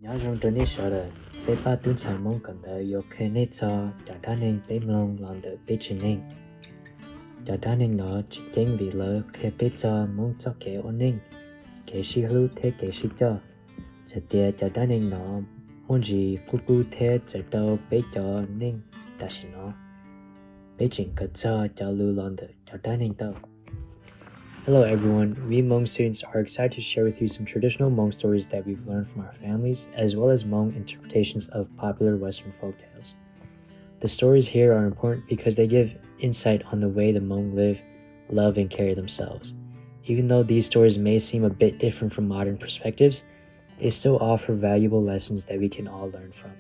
Nyob zoo rau nej sawv daws, peb pab tub ntxhais Hmoob kawm ntawv yuav qhia nej txog cov dab neeg peb mloog los ntawm peb tsev neeg. Cov dab neeg no tsis ceeb vim lawv qhia peb txog Hmoob txoj kev ua neej, kev sib hlub thiab kev sib coj. Txawm tias cov dab neeg no muaj ntsis qub qub thiab txawv rau peb cov neej tam sim no, peb tseem kawm txog cov lus los ntawm cov dab neeg tau. Hello everyone, we Hmong students are excited to share with you some traditional Hmong stories that we've learned from our families, as well as Hmong interpretations of popular Western folktales. The stories here are important because they give insight on the way the Hmong live, love, and carry themselves. Even though these stories may seem a bit different from modern perspectives, they still offer valuable lessons that we can all learn from.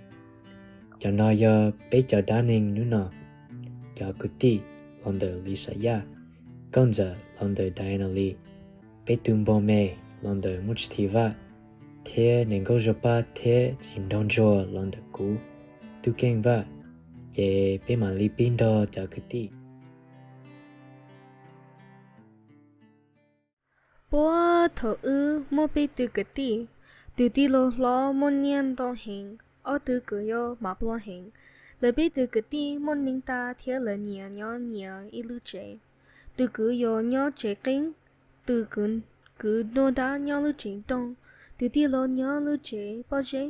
Cov no yog peb cov dab neeg hnub no: cov kwv tij los ntawm Lis Xas Yaj, nkauj ntxawm los ntawm Diana Lee, peb tus npog me los ntawm Muj Tsis Thi Vaj, thiab niam nkauj Zog Paj thiab txiv nraug ntsuag los ntawm kuv, Tub Keej Vaj. Ces peb mam li pib nrog cov kwv tij. Puag thaum ub muaj peb tug kwv tij, tus tij laug hlob muaj nyiaj ntau heev, ob tug kwv yau mas pluag heev. Lawv peb tug kwv tij muaj neej tag thiab lawv nyias nyob nyias ib lub tsev. Tus kwv yau nyob tsev qeeb, tus kwv, kwv nruab nrab nyob lub tsev nroog, tus tij laug nyob lub tsev pob zeb.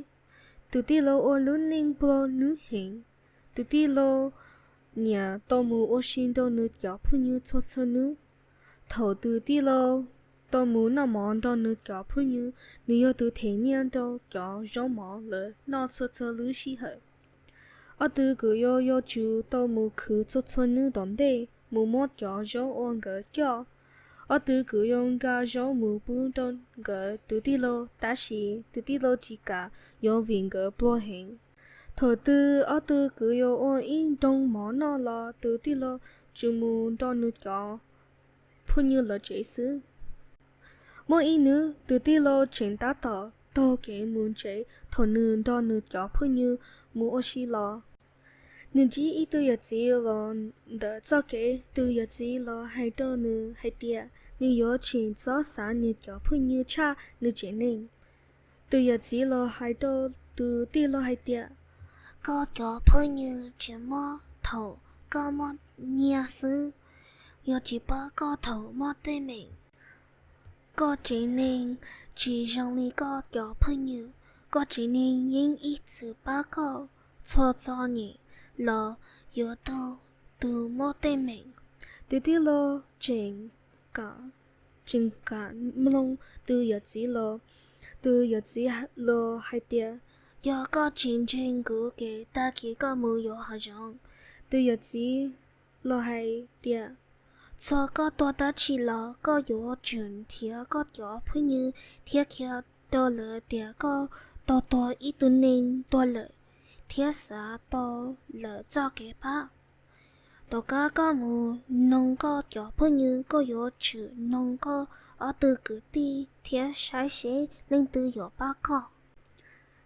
Tus tij laug ua lub neej nplog hnub heev. Tus tij laug nyiam tau mus ua si nrog nws cov phooj ywg txhua txhua hnub. Thaum tus tij laug tau mus noj mov nrog nws cov phooj ywg, nws yog tus them nyiaj rau cov zaub mov lawv noj txhua txhua lub sij hawm. Ob tug kwv yau yuav tsum tau mus khwv txhua txhua hnub tom ntej mus muab cov zaub uas nkawd coj. Ob tug kwv yau nqa zaub mus pub rau nkawd tus tij laug, tab sis tus tij laug tsis kam yuav vim nkawd pluag heev. Thaum twg ob tug kwv yau ua ib nroog mov noj los tus tij laug tsuas mus nrog nws cov phooj ywg lawv tsev xwb. Muaj ib hnub tus tij laug tseem tab tom taug kev mus tsev thaum nws nrog nws cov phooj ywg mus ua si los. Nws ntsib ib tug yawm txiv los ntawm txoj kev. Tus yawm txiv los hais rau nws hais tias nws yuav tsum txhob xav nws cov phooj ywg tshaj nws tsev neeg. Tus yawm txiv los hais rau tus tij laug hais tias, koj cov phooj ywg tsis mob thaum koj muaj nyiaj xwb, yuav tsis pab koj thaum muaj teeb meem. Koj tsev neeg tsis zoo li koj cov phooj ywg. Koj tsev neeg yeej ib txwm pab koj txhua txhua nyem los yuav tau tus muaj teeb meem. Tus tij laug tseem kam, tseem kam mloog tus yawm txiv los. Tus yawm txiv los hais tias, yog koj tsis ntseeg kuv ces tag kis koj mus yuav hav zoov. Tus yawm txiv los hais tias, txog koj tua dab tsi los koj yuav tsum nrhiav koj cov phooj ywg thiab qhia rau lawv tias koj tau tua ib tug neeg tuag lawm thiab xav tau lawv txoj kev pab. Tom qab koj mus noog koj cov phooj ywg, koj yuav tsum noog koj ob tug kwv tij thiab saib seb leej twg yuav pab koj.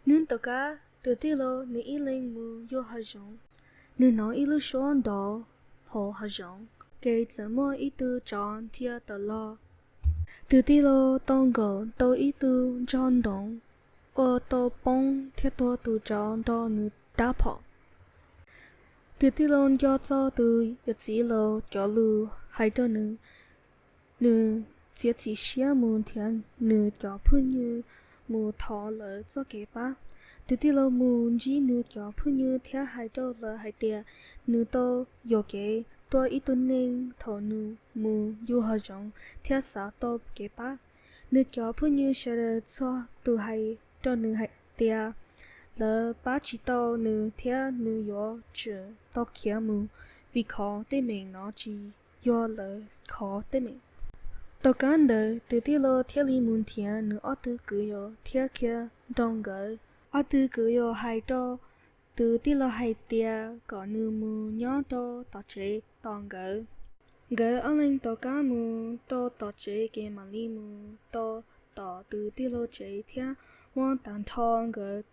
Hnub tom qab tus tij laug nws ib leeg mus yuav hav zoov. Nws hnov ib lub suab nrov hauv hav zoov, ces txawm muaj ib tug tsov dhia tawm los. Tus tij laug tau nkaum tau ib tug ntsog ntoov uas tau poob thiab tuag tus tsov nrog nws rab phom. Tus tij laug nco txog tus yawm txiv laus cov lus hais rau nws, nws txiav txim siab mus nrhiav nws cov phooj ywg mus thov lawv txoj kev pab. Tus tij laug mus ntsib nws cov phooj ywg thiab hais rau lawv hais tias nws tau yuam kev tua ib tug neeg thaum nws mus yuav hav zoov thiab xav tau kev pab. Nws cov phooj ywg sawv daws txhua tus hais rau nws hais tias lawv pab tsis tau nws thiab nws yuav tsum tau khiav mus, vim qhov teeb meem no tsis yog lawv qhov teeb meem. Tom qab ntawd tus tij laug thiaj li mus nrhiav nws ob tug kwv yau thiab qhia rau nkawd. Ob tug kwv yau hais rau tus tij laug hais tias kom nws mus nyob rau tom tsev tos nkawd. Nkawd ob leeg tom qab mus rau tom tsev ces mam li mus tau tom tus tij laug tsev thiab muab tag nrho nkawd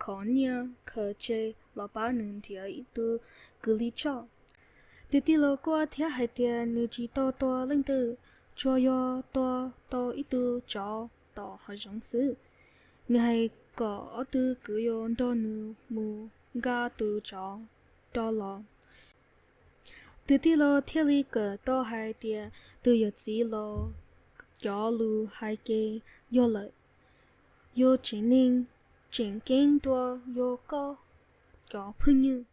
qhov nyiaj khaws tseg los pab nws nrhiav ib tug kwv li tso. Tus tij laug quaj thiab hais tias nws tsis tau tua leej twg, tsuas yog tua tau ib tug tsov tom hav zoov xwb. Nws hais kom ob tug kwv yuav nrog nws mus nqa tus tsov rov los. Tus tij laug thiaj li kawm tau hais tias tus yawm txiv los cov lus hais ces yog lawm, yuav tsev neeg tseem ceeb dua yuav koj cov phooj ywg.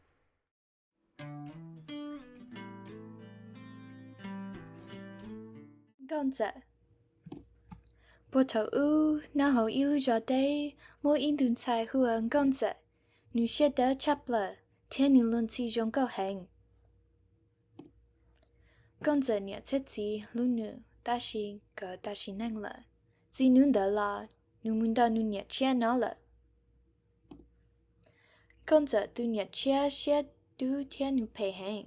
Nkauj Ntxawm. Puag thaum ub nyob hauv ib lub zos deb muaj ib tug ntxhais hu ua Nkauj Ntxawm. Nws siab dawb tshaj plaws thiab nws luag ntxhi zoo nkauj heev. Nkauj Ntxawm niam thiab txiv hlub nws tab sis nkawd tas sim neej lawm. Txij hnub ntawd los nws mus nrog nws niam tshiab nyob lawm. Nkauj Ntxawm tus niam tshiab siab dub thiab nws phem heev.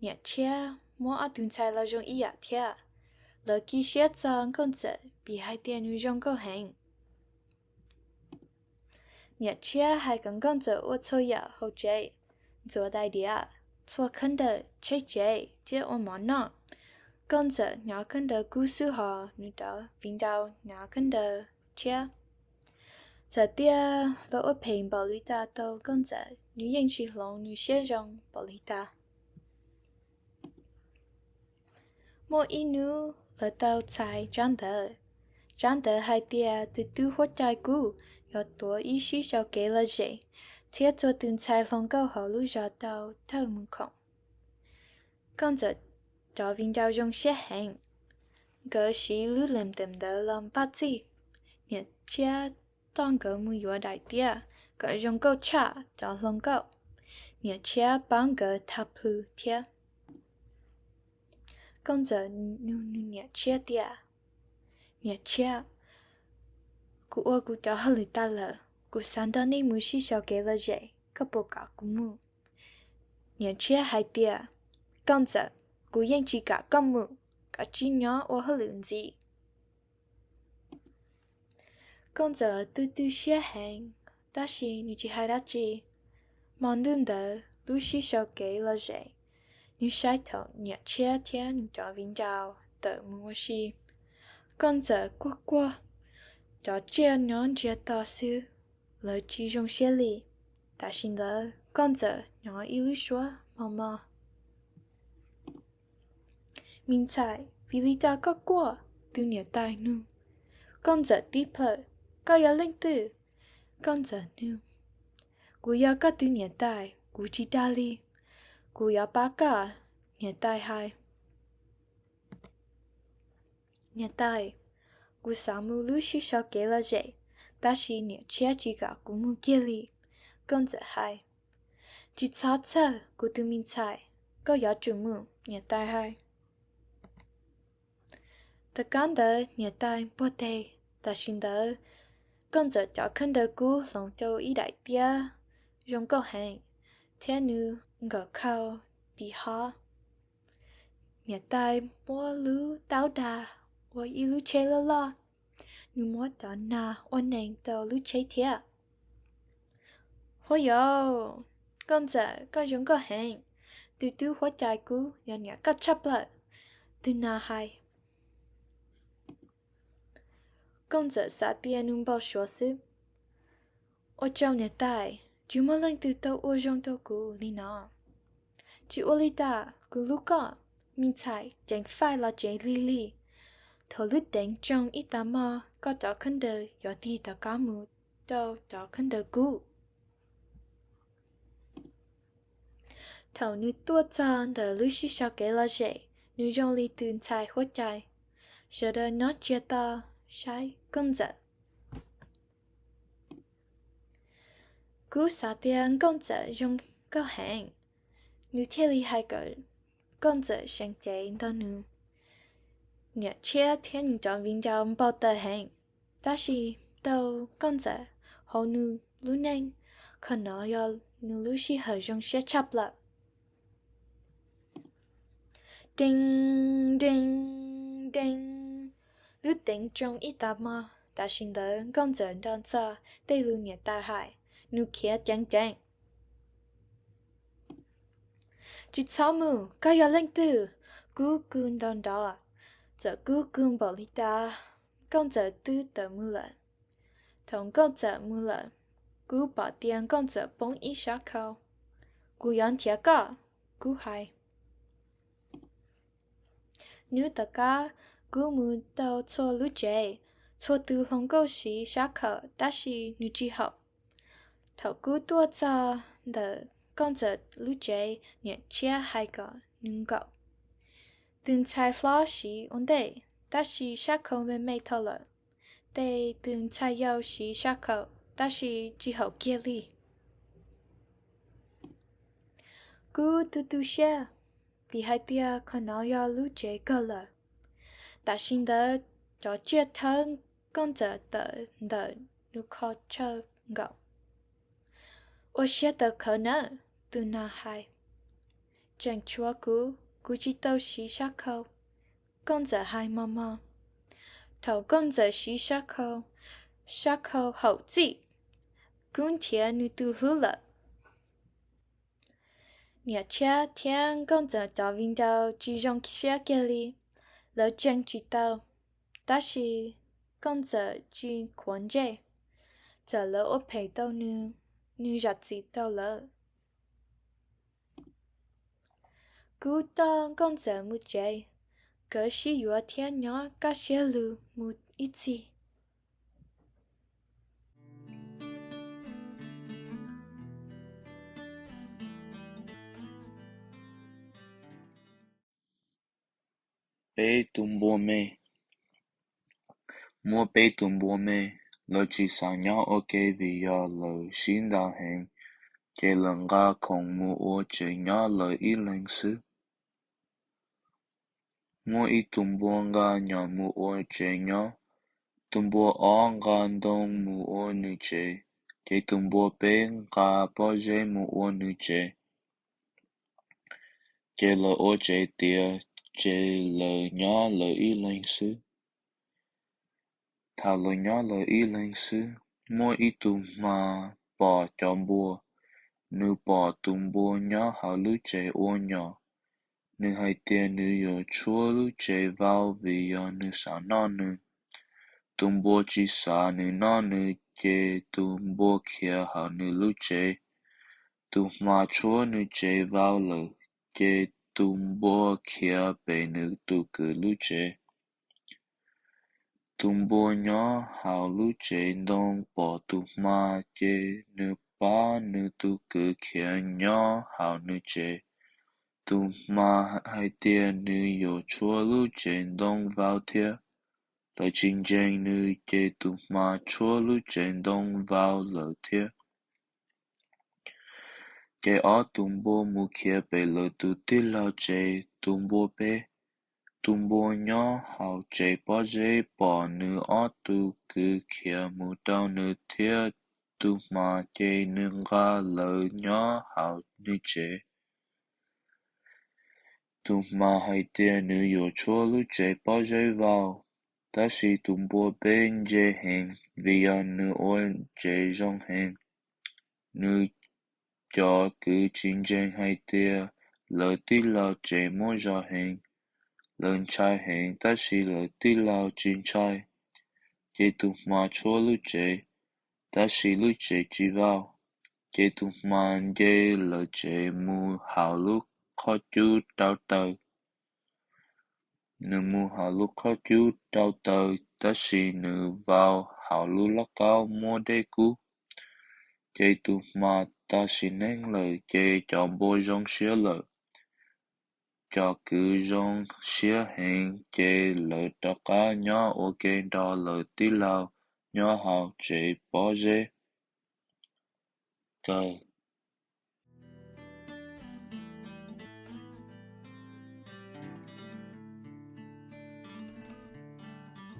Niam tshiab muab ob tug ntxhais los zoo ib yam thiab. Lawv kis siab txog Nkauj Ntxawm vim hais tias nws zoo nkauj heev. Niam tshiab hais kom Nkauj Ntxawm ua txhua yam hauv tsev, ntxuav daim diav, txhua khawb ntawm, tshaib tsev thiab ua mov noj. Nkauj Ntxawm nyob khawb ntawm kub xwb hos nws cov viv ncaus nyob khawb ntawm tshiab. Txawm tias lawv ua phem npaum li cas rau Nkauj Ntxawm, nws yeej tsis hloov nws siab zoo npaum li cas. Muaj ib hnub lawv tau txais tsab ntawv. Tsab ntawv hais tias tus tub huab cai kub yuav tuav ib sij sau kev lom zem thiab txhua tus ntxhais hluas nkauj hauv lub zos tau thawj mus khoom. Nkauj Ntxawm cov viv ncaus zoo siab heev, nkawd siv lub lees teem ntawd los npaj txhij. Niam tshiab coj nkawd mus yuav daim tiab kom zoo nkauj tshaj cov hluas nkauj. Niam tshiab pab nkawd tha plhu thiab. Nkauj Ntxawm nug nws niam tshiab tias, Niam tshiab, kuv ua kuv cov hauj lwm tas lawm, kuv xav nrog nej mus sib sau kev lom zem, koj puas kam kuv mus? Niam tshiab hais tias, Nkauj Ntxawm, kuv yeej tsis kam koj mus, koj tsis nyob ua hauj lwm ntxiv. Nkauj Ntxawm tu tu siab heev, tab sis nws tsis hais dab tsi. Hmo ntuj ntawd lub sib sau kev lom zem, nws saib thaum niam tshiab thiab nws cov viv ncaus tawm mus ua si. Nkauj Ntxawm quaj quaj, cov tsiaj nyob ntsiag to xwb, lawv tsis zoo siab li. Tam sim ntawd Nkauj Ntxawm nyob ib lub suab mos mos. Me ntxhais, vim li cas koj quaj? Tus niam tais nug. Nkauj Ntxawm tib plhaw, Koj yog leej twg? Nkauj Ntxawm nug, Kuv yog koj tus niam tais, kuv tsis dag li, kuv yuav pab koj. Niam tais hais, Niam tais, kuv xav mus lub sib sau kev lom zem, tab sis niam tshiab tsis kam kuv mus kiag li. Nkauj Ntxawm hais, Tsis txhob txhawj kuv tus me ntxhais, koj yuav tsum mus, niam tais hais. Tom qab ntawd niam tais npuag teg, tam sim ntawd Nkauj Ntxawm cov khawb ntawv kub hloov tau ib daim tiab zoo nkauj heev, thiab nws nkawm khau tiv hob. Niam tais muab lub taub dag ua ib lub tsheb loj loj, nws muab cov nas ua nees rau lub tsheb thiab. Huab yau, Nkauj Ntxawm koj zoo nkauj heev, tus tub huab cai kub yog niam koj tshaj plaws, tus nas hais. Nkauj Ntxawm xav tias nws npau suav xwb. Ua tsaug niam tais, tsis muaj leej twg tau ua zoo rau kuv li no. Tsis ua li cas, kuv hlub koj, me ntxhais ceev faj los tsev lig lig. Thaum lub teev tsoo ib tag hmo, koj cov khawb ntawv yuav tig tom qab mus rau cov khawb ntawv kub. Thaum nws tuaj txog ntawm lub sij sau kev lom zem, nws zoo li tus ntxhais huab cai. Sawv daws nyob tsiag to saib Nkauj Ntxawm. Kub xav tias Nkauj Ntxawm zoo nkauj heev, nws thiaj li hais kom Nkauj Ntxawm seev cev nrog nws. Niam tshiab thiab nws cov viv ncaus npau taws heev, tab sis tau Nkauj Ntxawm hauv nws lub neej, qhov no yog nws lub sij hawm zoo siab tshaj plaws. Deev, deev, deev, lub teev tsoo ib tag hmo, tam sim ntawd Nkauj Ntxawm nco txog tej lus niam tais hais, nws khiav ceev ceev. Tsis txhob mus, koj yog leej twg? Kub kw nrov nrov, txawm kub kw npaum li cas, Nkauj Ntxawm twb tawm mus lawm. Thaum Nkauj Ntxawm mus lawm, Kuv pom tias Nkauj Ntxawm poob ib sab khau. Kuv yuav nrhiav koj, kuv hais. Hnub tom qab, kuv mus tau txhua lub tsev, txhua tus hluas nkauj siv sab khau tab sis nws tsis haum. Thaum kuv tuaj txog ntawm Nkauj Ntxawm lub tsev, niam tshiab hais kom nws nkaum. Tus ntxhais hlob siv ua ntej, tab sis sab khau me me dhau lawm. Tej tus ntxhais yau siv sab khau, tab sis tsis haum kiag li. Kuv tu tu siab, vim hais tias qhov no yog lub tsev kawg lawm. Tam sim ntawd, cov tsiaj thawb Nkauj Ntxawm tawm ntawm nws qhov chaw nkaum. Ua siab tawv qhawv nawb, tus nas hais. Tseem tshuav kuv, kuv tsis tau siv sab khau, Nkauj Ntxawm hais mos mos. Thaum Nkauj Ntxawm siv sab khau, sab khau haum txij, kuv nrhiav nws tus hlub lawm. Niam tshiab thiab Nkauj Ntxawm cov viv ncaus tsis zoo siab kiag li, lawv tseem tsis tau, tab sis Nkauj Ntxawm tsis khuav ntsej, txawm lawv ua phem rau nws, nws zam txim rau lawv. Kuv coj Nkauj Ntxawm mus tsev, nkawd sib yuav thiab nyob kaj siab lug mus ib txhis. Peb tus npua me. Muaj peb tus npua me, lawv tsis xav nyob ua ke vim yog lawv sib ntaus heev, ces lawv nqa khoom mus ua tsev nyob lawv ib leeg xwb. Muaj ib tus npua nqa nyom mus ua tsev nyob, tus npua ob nqa ntoo mus ua nws tsev, ces tus npua peb nqa pob zeb mus ua nws tsev. Ces lawv ua tsev tiav, ces lawv nyob lawv ib leeg xwb. Thaum lawv nyob lawv ib leeg xwb, muaj ib tug hma pom cov npua. Nws pom tus npua nyob hauv lub tsev ua nyom. Nws hais tias nws yuav tshuab lub tsev vau vim yog nws xav noj nws. Tus npua tsis xav nws noj nws, ces tus npua khiav hauv nws lub tsev. Tus hma tshuab nws tsev vau lawm, ces tus npua khiav pem nws tus kwv lub tsev. Tus npua nyob hauv lub tsev ntoo pom tus hma, ces nws pab nws tus kwv khiav nyob hauv nws tsev. Tus hma hais tias nws yuav tshuab lub tsev ntoo vau thiab. Lawv tsis ntseeg nws, ces tus hma tshuab lub tsev ntoo vau lawm thiab. Ces ob tus npua mus khiav pem lawv tus tij laug tsev, tus npua peb. Tus npua nyob hauv tsev pob zeb pom nws ob tus kwv khiav mus rau nws thiab tus hma, ces nws nqa lawv nyob hauv nws tsev. Tus hma hais tias nws yuav tshuab lub tsev pob zeb vau, tab sis tus npua peb ntse heev vim yog nws ua tsev zoo heev. Nws cov kwv tsis ntseeg hais tias lawv tij laug tsev muaj zog heev. Lawv ntshai heev, tab sis lawv tij laug tsis ntshai. Ces tus hma tshuab lub tsev, tab sis lub tsev tsis vau. Ces tus hma nce lawv tsev mus hauv lub qhov cub rau taws. Nws mus hauv lub qhov cub rau taws, tab sis nws vau hauv lub lauj kaub muab dej kub. Ces tus hma tag sim neej lawm, ces cov npua zoo siab lawm. Cov kwv zoo siab heev, ces lawv rov qab nyob ua ke nrog lawv tij laug nyob hauv tsev pob zeb. Taws.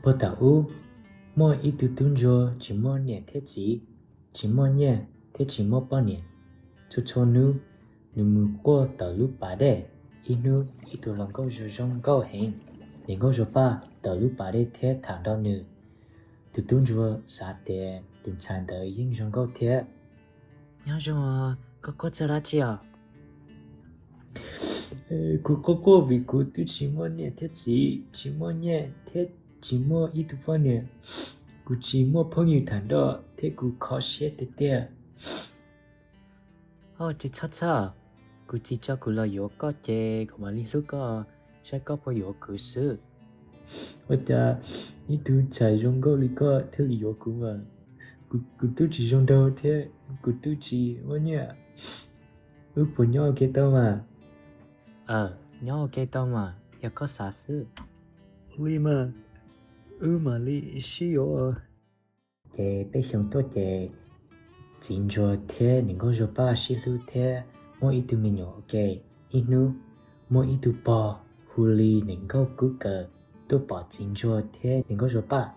Puag thaum ub, muaj ib tug tub ntsuag tsis muaj niam thiab txiv, tsis muaj nyiaj thiab tsis muaj poj niam. Txhua txhua hnub, nws mus quaj tawm lub pas dej. Ib hnub, ib tug hluas nkauj zoo zoo nkauj heev, niam nkauj Zuag Paj tawm lub pas dej thiab tham nrog nws. Tus tub ntsuag xav tias tus ntxhais ntawd yeej zoo nkauj thiab. Nyob zoo, koj quaj txog dab tsi os? Kuv quaj quaj vim kuv twb tsis muaj niam thiab txiv, tsis muaj nyiaj thiab tsis muaj ib tug poj niam. Kuv tsis muaj phooj ywg tham nroj thiab kuv kho siab tiag tiag. Tsis txhob txhawj, kuv txiv tso kuv los yuav koj ces kuv mam li hlub koj, saib koj puas yuav kuv xwb. Ua cas ib tug ntxhais zoo nkauj li koj thiaj li yuav kuv mas? Kuv twb tsis zoo nraug thiab kuv twb tsis muaj nyiaj. Wb puas nyob ua ke tau mas? Nyob ua ke tau mas, yog koj xav xwb. Li mas, wb mam li sib yuav. Ces peb xyoo tuaj ces txiv ntsuag thiab niam nkauj Zuag Paj sib hlub thiab muaj ib tug me nyuam ua ke. Ib hnub muaj ib tug pog hu li niam nkauj Kub Kaws tuaj pom txiv ntsuag thiab niam nkauj Zuag Paj.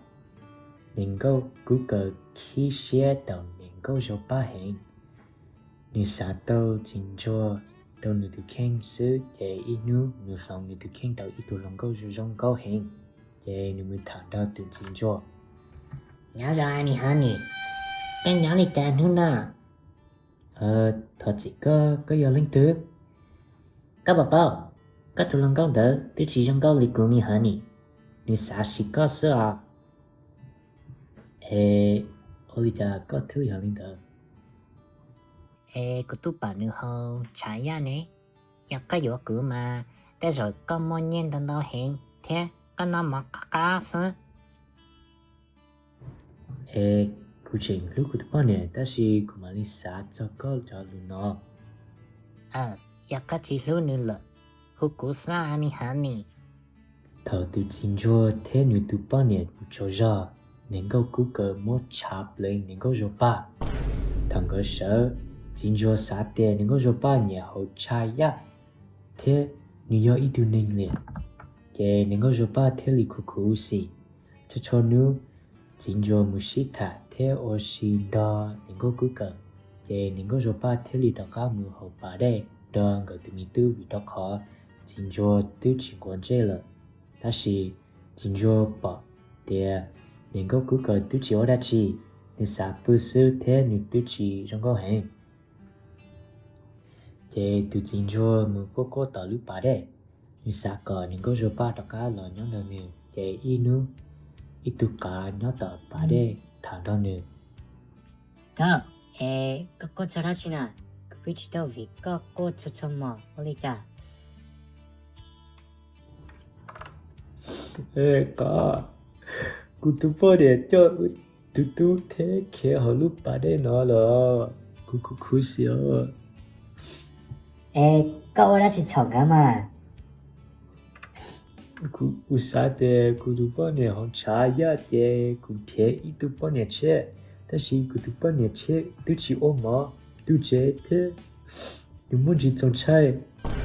Niam nkauj Kub Kaws khib siab rau niam nkauj Zuag Paj heev. Nws xav tau txiv ntsuag rau nws tus kheej xwb ces ib hnub nws hloov nws tus kheej tau ib tug hluas nkauj zoo zoo nkauj heev. Ces nws mus tham nrog tus txiv ntsuag. Nyob zoo me honey, koj nyob li cas hnub no? Thov txim, koj, koj yog leej twg? Koj puas paub, koj tus hluas nkauj ntawd twb tsis zoo nkauj li kuv me honey, nws xav siv koj xwb os. Es ua li cas koj thiaj li hais li ntawd? Es kuv twb pom nws haus tshav yaj ne. Yog koj yuav kuv mas tej zaum koj muaj nyiaj ntau ntau heev thiab koj noj mov qab qab xwb. Es kuv tseem hlub kuv tus poj niam tab sis kuv mam li xav txog koj cov lus no. Yog koj tsis hlub nws lawm, hu kuv xwb me honey. Thaum tus txiv ntsuag thiab nws tus poj niam mus tsaug zog, niam nkauj Kub Kaws muab tshav pleev niam nkauj Zuag Paj. Thaum nkawd sawv, txiv ntsuag xav tias niam nkauj Zuag Paj nyiam haus tshav yaj thiab nws yog ib tug neeg liam, ces niam nkauj Zuag Paj thiaj li khuv khuv xim. Txhua txhua hnub txiv ntsuag mus sib tham thiab ua si nrog niam nkauj Kub Kaws, ces niam nkauj Zuag Paj thiaj li rov qab mus haus pas dej nrog nkawd tus me tub vim rau qhov txiv ntsuag twb tsis nquav ntsej lawm. Tab sis txiv ntsuag pom tias niam nkauj Kub Kaws twb tsis ua dab tsi, nws xav pw xwb thiab nws twb tsis zoo nkauj heev. Ces tus txiv ntsuag mus quaj quaj tom lub pas dej, nws xav kom niam nkauj Zuag Paj rov qab los nyob nrog nws. Ces ib hnub, ib tug qav nyob tom pas dej tham nrog nws. Thaub, es koj quaj txog dab tsi na? Kuv pw tsis tau vim koj quaj txhua txhua hmo ua li cas? Qav, kuv tus poj niam coj tus tub thiab khiav hauv lub pas dej no lawm, kuv khuv khuv xim os. Es koj ua dab tsi txhaum nkawd mas? Kuv xav tias kuv tus poj niam haus tshav yaj ces kuv nrhiav ib tug poj niam tshiab, tab sis kuv tus poj niam tshiab twb tsis ua mov, tu tsev thiab nws muaj ntsis txaus ntshai.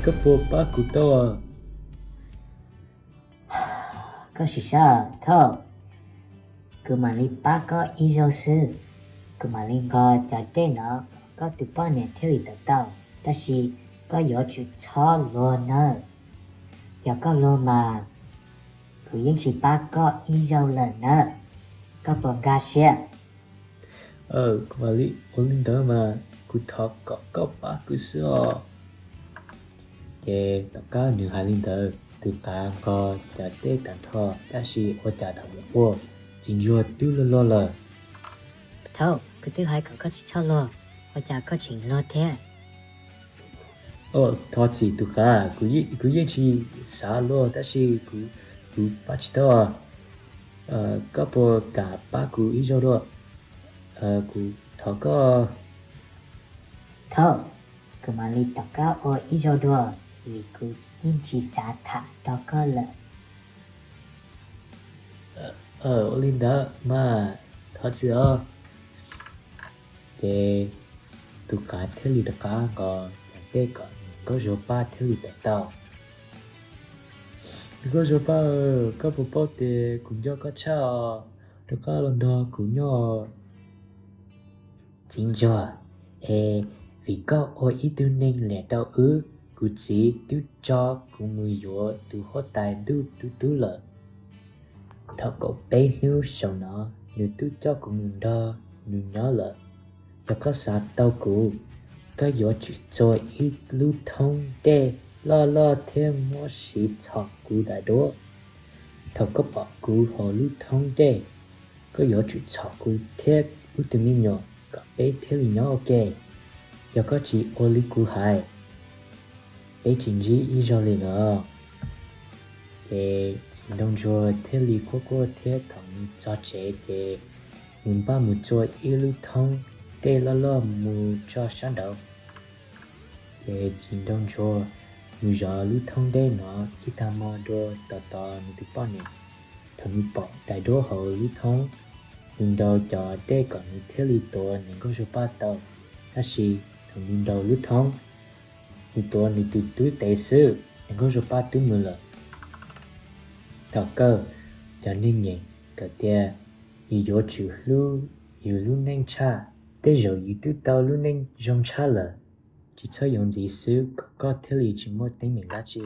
Koj puas pab kuv tau? Koj sim saib Thaub, kuv mam li pab koj ib zaug xwb. Kuv mam li nqos cov dej no, koj tus poj niam thiaj li tawm tau. Tab sis koj yuav tsum txhob luag nawb. Yog koj luag mas kuv yeej tsis pab koj ib zaug lawm nawb. Koj puas nkag siab? Kuv mam li ua li ntawd mas, kuv thov kom koj pab kuv xwb os. Ces tom qab nws hais li ntawd, tus qav nqos cov dej tag nrho, tab sis ua cas thaum mus ua, txiv ntsuag twb luag luag lawm. Thaub, kuv twb hais kom koj tsis txhob luag, ua cas koj tseem luag thiab? Thov txim tus qav, kuv yeej tsis xav luag tab sis kuv pab tsis tau. Koj puas kam pab kuv ib zaug dua? Kuv thov koj. Thaub, kuv mam li tom qab ua ib zaug dua, vim kuv yeej tsis xav tham rau koj lawm. Ua li ntawd mas, thov txim os. Ces tus qav thiaj li rov qab nqos cov dej kom niam nkauj Zuag Paj thiaj li tawm tau. Niam nkauj Zuag Paj, koj puas paub tias kuv nco koj tshaj os, rov qab los nrog kuv nyob. Txiv ntsuag, es vim koj ua ib tug neeg liam rau wb, kuv txiv twb tso kuv mus yuav tus huab tais ntuj tub tub lawm. Thaum kaum peb hnub saum no, nws twb coj kuv mus nrog nws nyob lawm. Yog koj xav tau kuv, koj yuav tsum txua ib lub thoob dej loj loj thiab muab siv txhom kuv daim duab. Thaum koj pom kuv hauv lub thoob dej, Koj yuav tsum txhom kuv thiab kuv tus me nyuam kom peb thiaj li nyob ua ke. Yog koj tsis ua li kuv hais, peb tsis ntsib ib zaug li los. Ces txiv nraug ntsuag thiaj li quaj quaj thiab thaum nws txog tsev ces nws npaj mus txua ib lub thoob dej loj loj mus tso sab nraud. Ces txiv nraug ntsuag mus zov lub thoob dej no ib tag hmo dua tos tos nws tus poj niam. Thaum nws pom daim duab hauv lub thoob, nws nrau cov dej kom nws thiaj li tuav Niam Nkauj Zuag Paj tau. Tab sis thaum nws nrau lub thoob, nws tuav nws tus tub tev xwb, Niam Nkauj Zuag Paj twb mus lawm. Thaum kawg, cov neeg nyeem kawm tias yus yuav tsum hlub yus lub neej tshaj, tej zaum yus twb tau lub neej zoo tshaj lawm. Tsis txhob yuav ntxiv xwb kom koj thiaj li tsis muaj teeb meem dab tsi.